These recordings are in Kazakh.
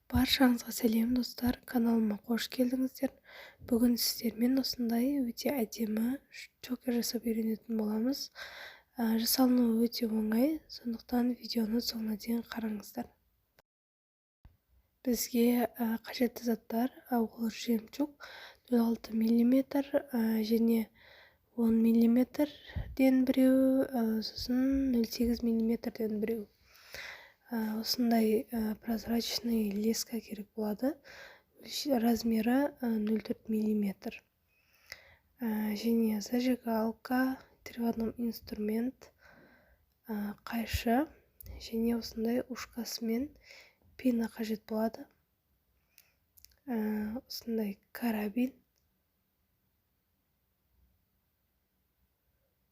Баршаңызға сәлем, достар! Каналыма қош келдіңіздер! Бүгін сіздермен осындай өте әдемі чокер жасап үйренетін боламыз. Жасалынуы өте оңай, сондықтан видеоны соңына дейін қараңыздар. Бізге қажетті заттар: ол жемчуг 0,6 мм және 10 миллиметрден біреу, сосын 0,8 миллиметрден біреу. Осындай прозрачный леска керек болады, размері 0,4 миллиметр, және зажигалка, три в одном инструмент, қайшы және осындай ушкасымен пина қажет болады, осындай карабин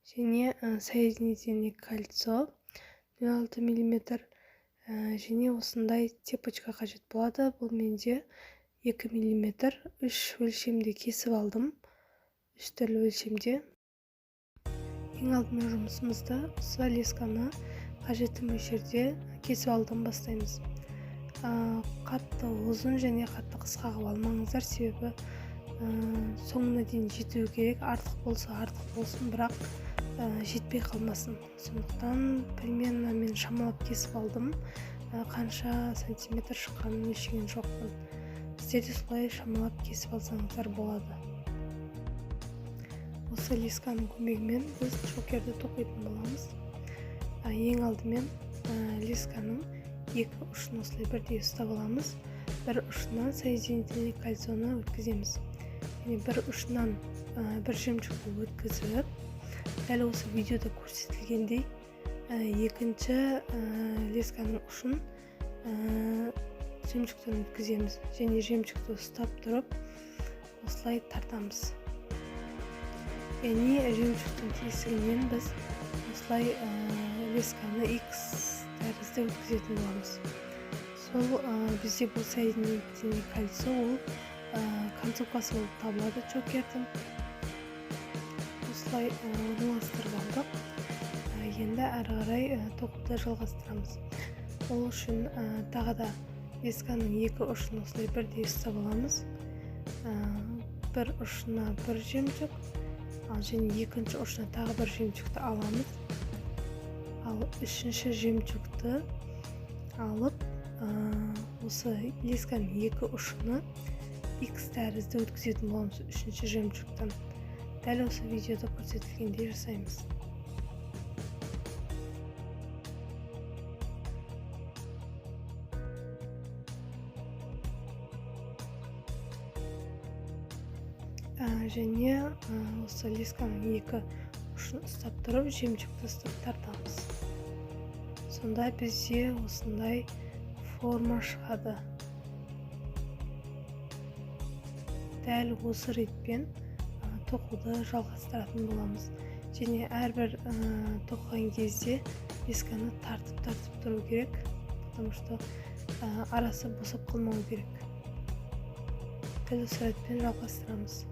және соединительный кольцо 0,6 миллиметр және осындай цепочка қажет болады. Бұл менде 2 миллиметр. Үш өлшемде кесіп алдым, үш түрлі өлшемде. Ең алдымен жұмысымызды осы лесканы қажетті мөлшерде кесіп алудан бастаймыз. Қатты ұзын және қатты қысқа қылып алмаңыздар, себебі соңына дейін жетуі керек. Артық болса, артық болсын, бірақ жетпей қалмасын. Сондықтан примерно мен шамалап кесіп алдым, қанша сантиметр шыққанын өлшеген жоқпын. Сіздер де солай шамалап кесіп алсаңыздар болады. Осы лесканың көмегімен біз чокерді тоқитын боламыз. Ең алдымен лесканың екі ұшын осылай бірдей ұстап аламыз. Бір ұшынан соединительный кольцоны өткіземіз және бір ұшынан бір жемчугті өткізіп, дәл осы видеода көрсетілгендей, екінші лесканың ұшын жемчугтен өткіземіз және жемчугті ұстап тұрып, осылай тартамыз. Яғни жемчугтің тесігінен біз осылай лесканы X тәрізді өткізетін боламыз. Сол бізде бұл соединительный кольцо, ол концовкасы болып табылады чокердің. Осылай орналастырып алдық. Енді әрі қарай тоқуды жалғастырамыз. Ол үшін тағы да лесканың екі ұшын осылай бірдей ұстап аламыз. Бір ұшына бір жемчуг ал және екінші ұшына тағы бір жемчугті аламыз. Ал үшінші жемчугті алып, осы лесканың екі ұшына X тәрізді өткізетін боламыз үшінші жемчугтан. Дәл осы видеода көрсетілгендей жасаймыз. Және осы лесканың екі ұшын ұстап тұрып, жемчугті ұстап тартамыз. Сонда бізде осындай форма шығады. Дәл осы ретпен тоқуды жалғастыратын боламыз. Және әрбір тоқыған кезде лесканы тартып тартып тұру керек, потому что арасы босап қалмау керек. Дәл осы ретпен жалғастырамыз.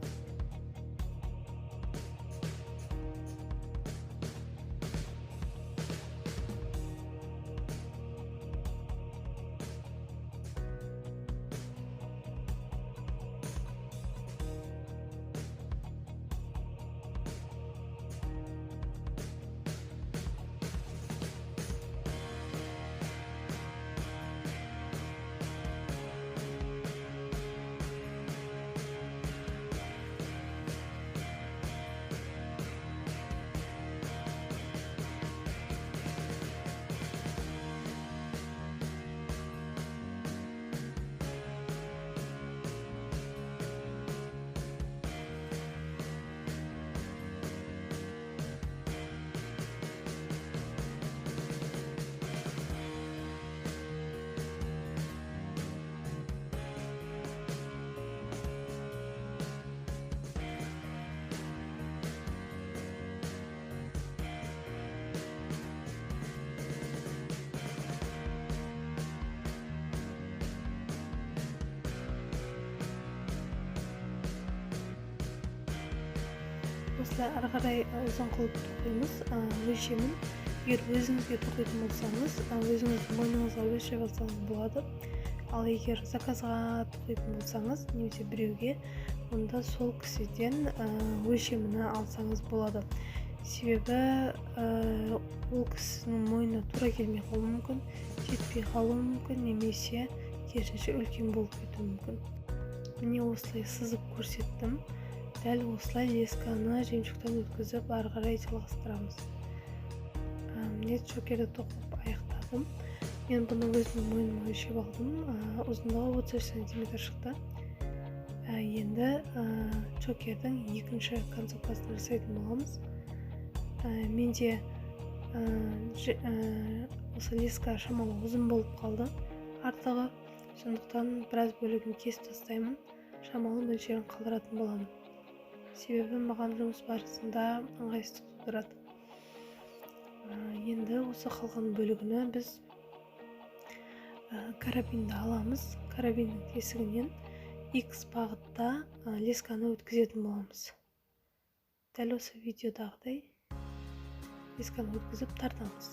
Осылай ары қарай ұзын қылып тоқимыз. Өлшемін Егер өзіңізге тоқитын болсаңыз, өзіңіздің мойныңызға өлшеп алсаңыз болады. Ал егер заказға тоқитын болсаңыз, немесе біреуге, онда сол кісіден өлшемini алсаңыз болады. Себебі ол кісінің мойнына тура келмей қалуы мүмкін, жетпей қалуы мүмкін, немесе керісінше үлкен болып кетуі мүмкін. Міне осылай сызып көрсеттім. Дәл осылай лесканы жемчугтан өткізіп ары қарай жалғастырамыз. Міне чокерді тоқып аяқтадым. Мен бұны өзімнің мойныма өлшеп алдым. Ұзындығы 33 сантиметр шықты. Енді чокердің екінші концовкасын жасайтын боламыз. Менде осы леска шамалы ұзын болып қалды артығы, сондықтан біраз бөлігін кесіп тастаймын, шамалы мөлшерін қалдыратын боламын. Себебі маған жұмыс барысында ыңғайсыздық тудырады. Енді осы қалған бөлігіні біз карабинді аламыз. Карабиннің тесігінен X бағытта лесканы өткізетін боламыз. Дәл осы видеодағыдай лесканы өткізіп тартамыз.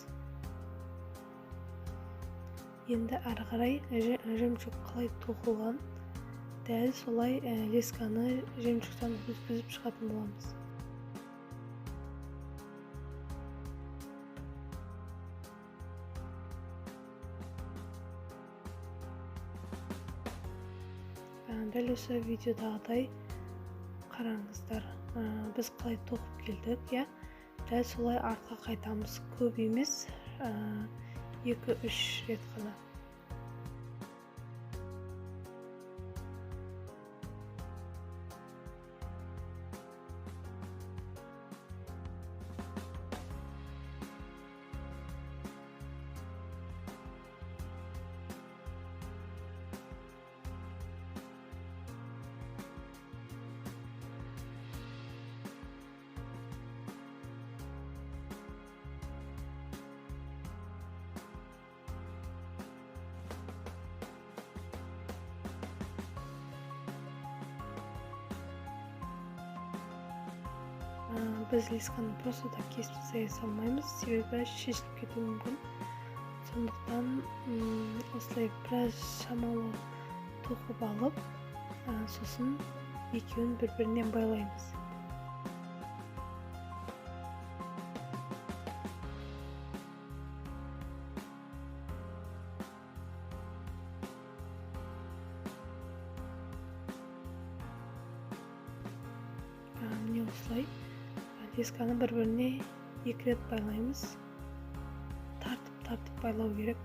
Енді ары қарай жемчуг қалай тоқылған, дәл солай лесканы жемчугтан өткізіп шығатын боламыз. Дәл осы видеодағыдай қараңыздар, біз қалай тоқып келдік, иә, дәл солай артқа қайтамыз. Көп емес, 2-3 рет қана. Біз лесканы просто так кесіп тастай салмаймыз, себебі шешіліп кетуі мүмкін. Сондықтан осылай біраз шамалы тоқып алып, сосын екеуін бір-біріне байлаймыз. Міне осылай лесканы бір-біріне 2 рет байлаймыз. Тартып-тартып байлау керек.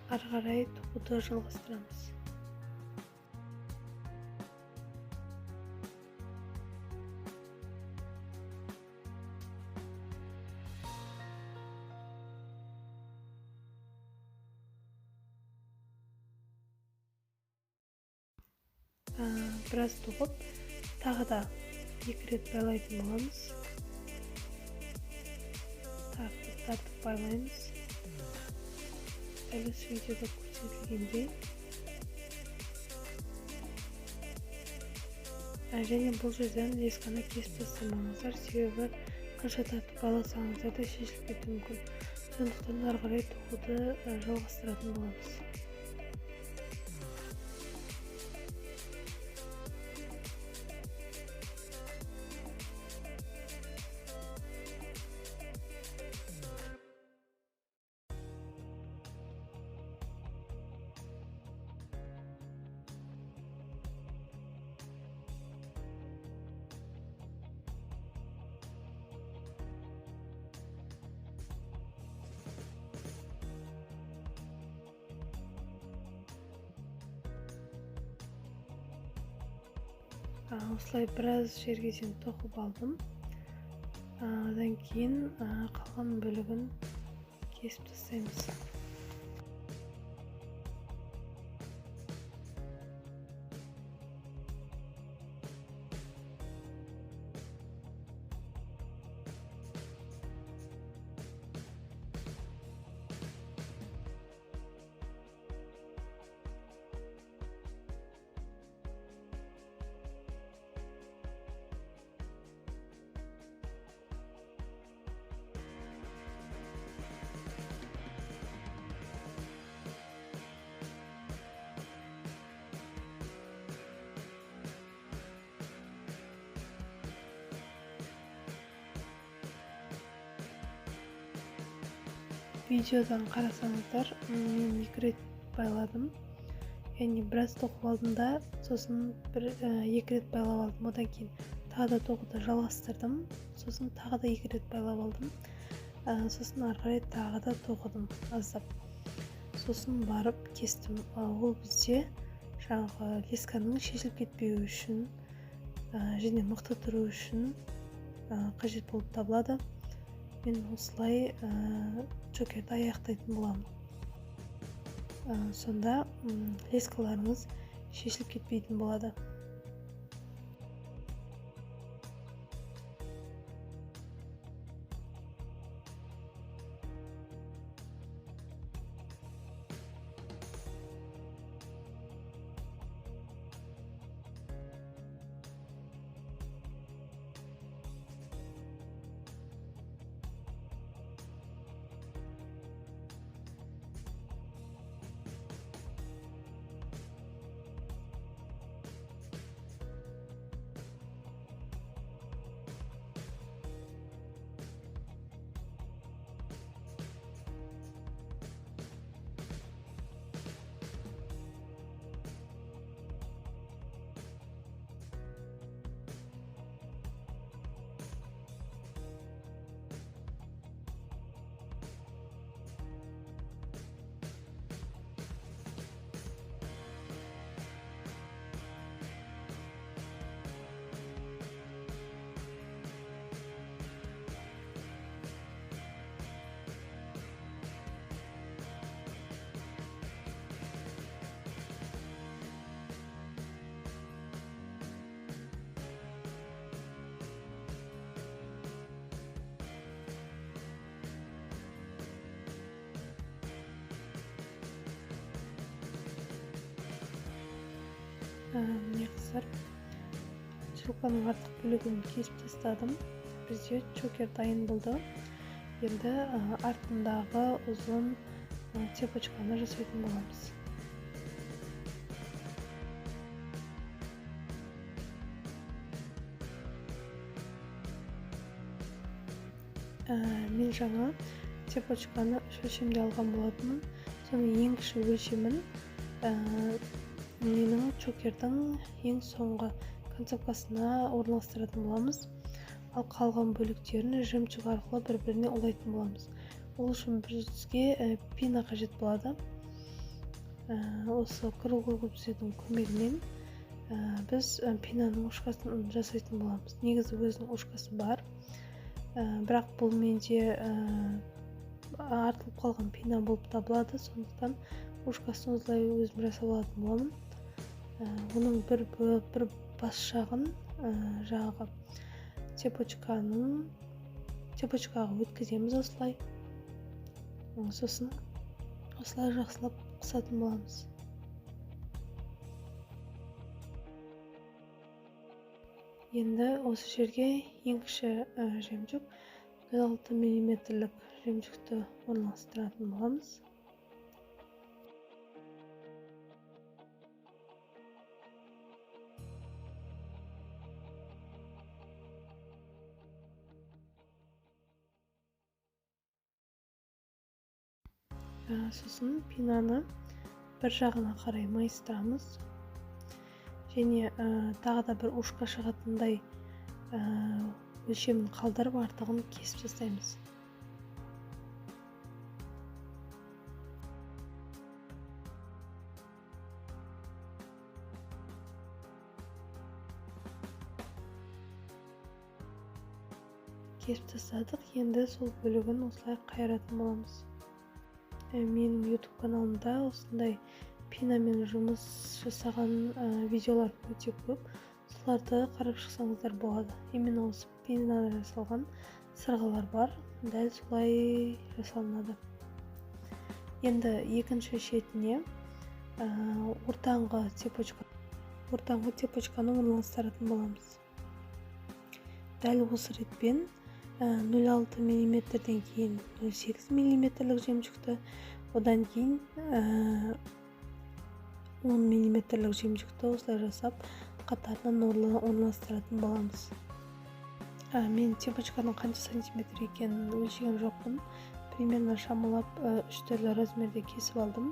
Ары қарай тоқуды жалғастырамыз. Біраз тоқып, тағы да 2 рет байлайтын боламыз. Тартып-тартып байлаймыз. Дәл осы видеода көрсетілгендей. Және бұл жерден лесканы кесіп тастамаңыздар, себебі қанша тартып байласаңыздар да шешіліп кетуі мүмкін. Сондықтан ары қарай тоқуды жалғастыратын боламыз. Осылай біраз жерге дейін тоқып алдым. Одан кейін қалған бөлігін кесіп тастаймыз. Видеодан қарасаңыздар, мен 2 рет байладым. Яғни біраз тоқып алдым да, сосын 2 рет байлап алдым. Одан кейін тағы да тоқуды жалғастырдым. Сосын тағы да 2 рет байлап алдым. Сосын ары қарай тағы да тоқыдым аздап. Сосын барып кестім. Ол бізде жаңағы лесканың шешіліп кетпеуі үшін, және мықты тұру үшін қажет болып табылады. Мен осылай чокерді аяқтайтын боламын. Сонда лескаларыңыз шешіліп кетпейтін болады. Міне қыздар, чулканың артық бөлігін кесіп тастадым. Бізде чокер дайын болды. Енді артындағы ұзын цепочканы жасайтын боламыз. Мен жаңа цепочканы үш өлшемде алған болатынмын. Соның ең кіші өлшемін менің чокердің ең соңғы концовкасына орналастыратын боламыз. Ал қалған бөліктерін жемчуг арқылы бір-біріне улайтын боламыз. Ол үшін бізге пина қажет болады. Осы круглогубцияның көмегімен біз пинаның ушкасын жасайтын боламыз. Негізі өзінің ушкасы бар. Бірақ бұл менде артылып қалған пина болып табылады. Сондықтан ушкасын осылай өзім жасап алатын боламын. Оның бір бас жағын жаңағы цепочкаға өткіземіз осылай. Сосын осылай жақсылап қысатын боламыз. Енді осы жерге ең кіші жемчуг 0,6 миллиметрлік жемчугті орналастыратын боламыз. Сосын пинаны бір жағына қарай майыстырамыз. Және тағы да бір ушка шығатындай өлшемін қалдырып, артығын кесіп тастаймыз. Кесіп тастадық. Енді сол бөлігін осылай қайыратын боламыз. Менің YouTube каналымда осындай пинамен жұмыс жасаған видеолар өте көп. Соларды қарап шықсаңыздар болады. Именно осы пинадан жасалған сырғалар бар. Дәл солай жасалынады. Енді екінші шетіне ортаңғы цепочканы орналастыратын боламыз. Дәл осы ретпен 0,6 мм-ден кейін 0,8 мм-лік жемчүкті, одан кейін 10 мм-лік жемчүкті осылай жасап қатарынан орналастыратын боламыз. Мен цепочканың қанша сантиметр екенін өлшеген жоқпын. Примерно шамалап 3 түрлі размерде кесіп алдым.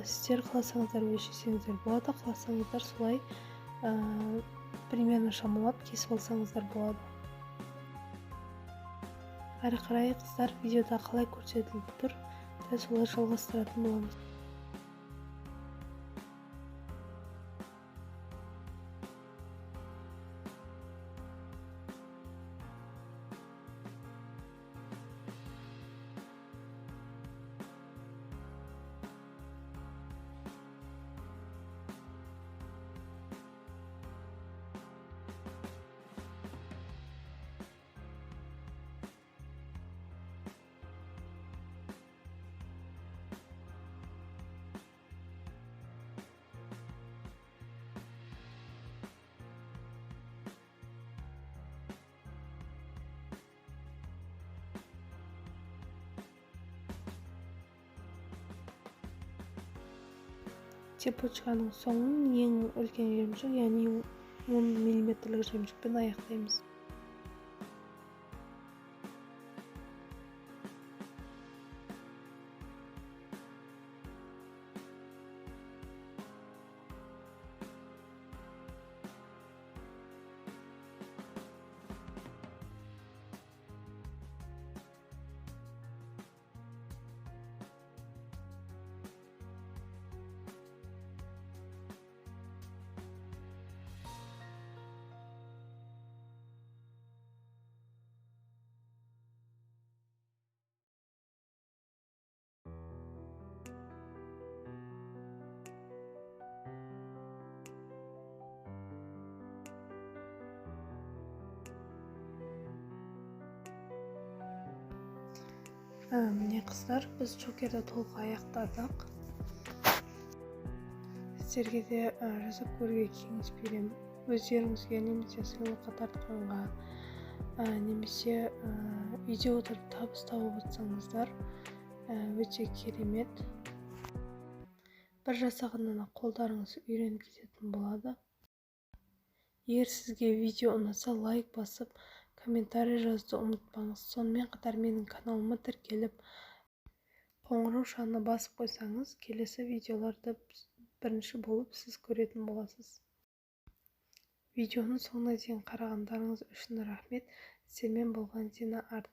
Сіздер қаласаңыздар өлшесеңіздер болады, қаласаңыздар солай примерно шамалап кесіп алсаңыздар болады. Әрі қарай қыздар видеода қалай көрсетіліп тұр, дәл солай жалғастыратын боламыз. Цепочканың соңын ең үлкен жемчүк, яғни 10 мм-лік жемчүкпен аяқтаймыз. Міне қыздар, біз чокерді толық аяқтадық. Сіздерге де жасап көруге кеңес беремін. Өздеріңізге немесе сыйлыққа тартқанға, немесе үйде отырып табыс тауып отырсаңыздар, өте керемет. Бір жасағаннан қолдарыңыз үйреніп кететін болады. Егер сізге видео ұнаса, лайк басып, комментарий жазуды ұмытпаңыз. Сонымен қатар менің каналыма тіркеліп, қоңыраушаны басып қойсаңыз, келесі видеоларды бірінші болып сіз көретін боласыз. Видеоның соңына дейін қарағандарыңыз үшін рахмет. Сіздермен болған Дина Арт.